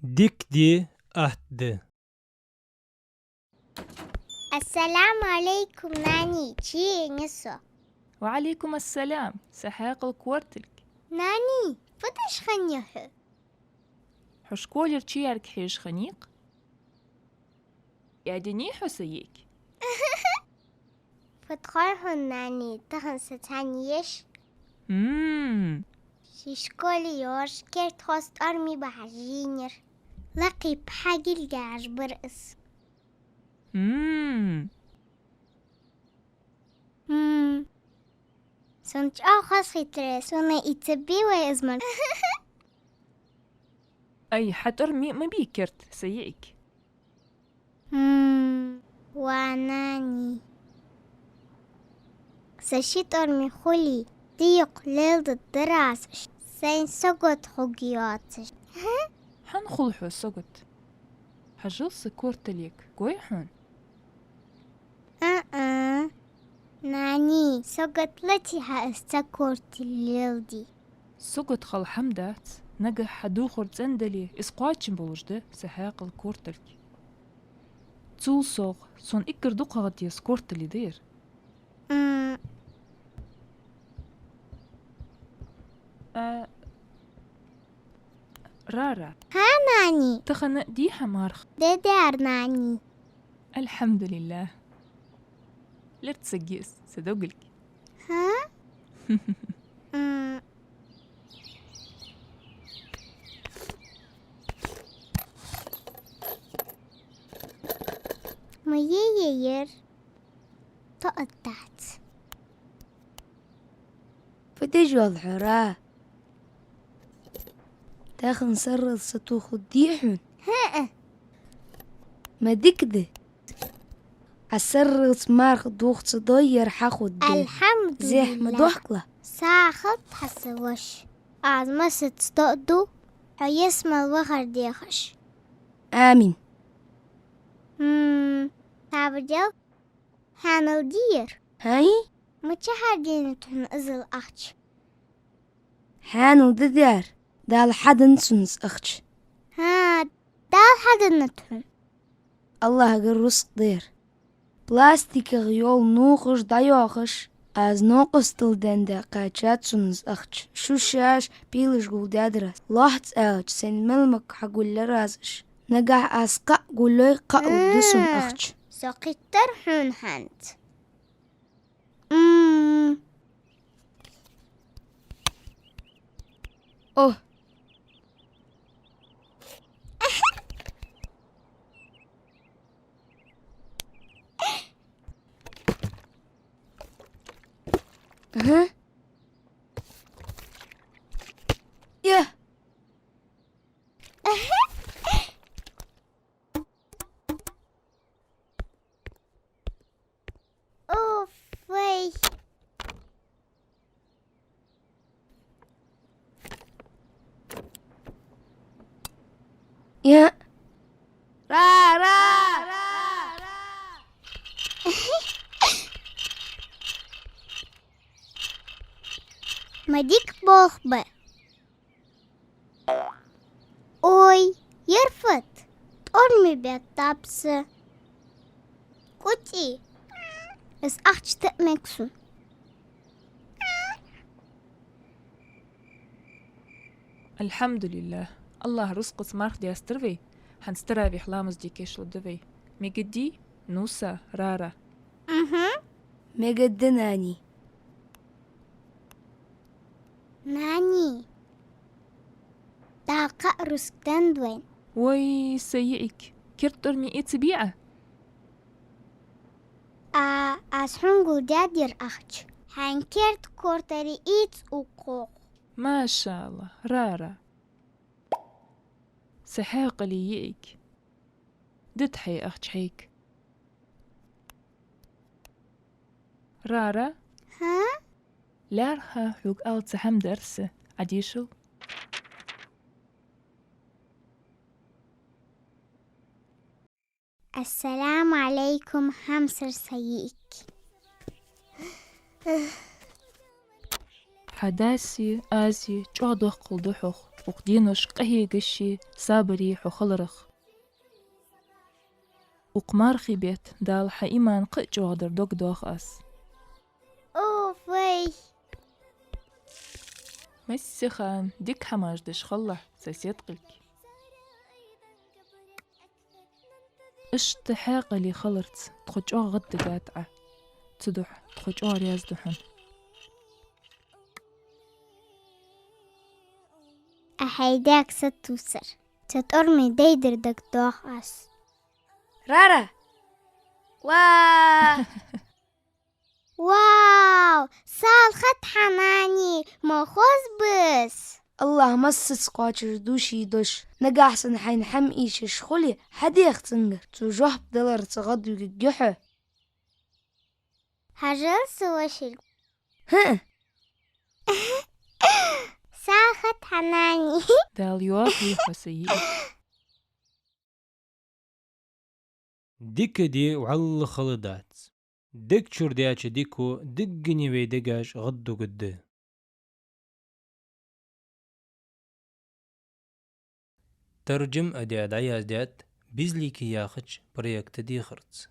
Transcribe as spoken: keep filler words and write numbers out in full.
Дика ди, атта ди. Ассаламу Ӏалайкум, нани, чу енай со. Ва Ӏалайкум ассалам, са хьаькъал кортилг. Нани, фу деш хиннай хьо? Хьо школера чу яьрга хьежа хиннай-кх? Ӏадийний хьо, са йиӀиг? Фу тхой хьона, нани, тахан са цхьана еш. М. Ший школе йоагӀаш керда хоастам тӀормий бахьаш жийнар. Лакхе пхьа гилгаш бар из. М. М. Сона чӀоагӀа хоза хийтар, сона и ца бий вай из мара. Ай, хьа тӀормий ма бий керда, са йиӀиг. М, ва нани. Са ши тӀормий хуле, дийкъа леладергдар аз уж, сайна сагот хургйоацаш. ХӀана хул хьо сагот? Хьажал са кортилга, гой хьона? А-а. Нани, сагот лаце хьа из цхьа кортилг леладе. Сагот хила хӀама дац, нагахь хьа духар цӀена дале, из кхоачам болаш да са хьаькъал кортилг. Цул совгӀа, сона эггара дукхагӀа деза кортилг да ер. М. А, Рара. Хьа, нани? Тахан дий хьа марха? Даьдар, нани. Алхьамдулиллахь. Лерцагес, са догалг. Хьа? М. Ма е-е ер. Тоъа дац. Фу деш вале хьо, Ра? Тахан сарралца сатохаргдий хьона? ХӀаа. Ма дика да. Ӏа сарралца марха дохац, дой ер хьахургда. Алхьамдулиллахь. Зехьа ма дохкалахь. Сагот хьа, са воша. Аз массаза тоъаргда хьо ялсмала вахар дехаш. Амин. М, сабар дел. Хьанал дий ер? ХӀай? Мичахьара деннад хьона иззал ахча? Хьанал да даьр, Дала хьаденнад сона из ахча. ХӀаа, Дала хьаденнад хьона. Аллахьагара рузкъа да ер. Пластиках йола нувхаш дӀайоахаш, аз новкъостал денна кхаьчад сона из ахча. Шу шаьш пӀелгаш гулдаьдар аз. Лоацца аьлча, сайна мел мага хьагулъяьр аз уж. Нагахь аз кхаъ гулйой, кхаъ лургда сона ахча. Со кхийттар хьона хӀанз. М. О. Ага. Я. Уф, вай. Я. Ра, ра, ра, ра. Ма дика болх ба. Ой, ер фуд? ТӀормий беттаб са. КӀутӀий, из ахча тӀа мег сона. Алхьамдулиллахь. Аллахь рузкъаца марха дестар вай, хӀанз таравихь ламаз де кийчлургда вай. Мегаргдий, Нуса, Рара? Мгм. Мегаргда, нани. Нани, Дала кхаъ рузкъа деннад вайна. Вай, са йиӀиг, керда тӀормий эца бий Ӏа? А, аз хьона гулдаьд ер ахча. Хьайна керда кортилг эца укхох. Машаллахь, Рара. Са хьаькъала йиӀиг. Дита хьай ахча хьайга. Рара? ХӀа? ЛаьрххӀа хьога ала цхьа хӀама дар са, Ӏадешал. Ассаламу Ӏалайкум, хьамсара са йиӀиг. Хьа даси ази чӀоагӀа доккхал да хьох. Укх денош къахьегаши сабари хьо хиларах. Укх мархий бетта Дала хьа иман кхы а чӀоагӀдар дог доах аз. Уф, вай! Массехана дика хӀамаш деш хилалахь, сай седкъилг. Иштта хьаькъале хиларца тхо чӀоагӀа гӀаддигад Ӏа. Цудухьа тхо чӀоагӀа раьза да хьона. Ахьа даьга сатувсар. Цу тӀормий дайдар дог доах аз. Рара! Ва! Вау! Салхат, хьа нани, ма хоза ба из! АллахӀ массаза кхоачаш да ший дош. Нагахь санна хьайна хӀама эшаш хуле, хьадеха цунгара. Цо жоп даларца гӀадвигаргья хьо. Хьажал са вошилг. ХӀаа. Салхат, хьа нани. Дала йоахийла хьо, са йиӀиг. Дика де вӀалла хала дац. Дег чура даьча дико диггине вай дегаш гӀаддугаргда. Таржам а даь, дӀаяздаьд «Безликий» яхача проекта дехарца.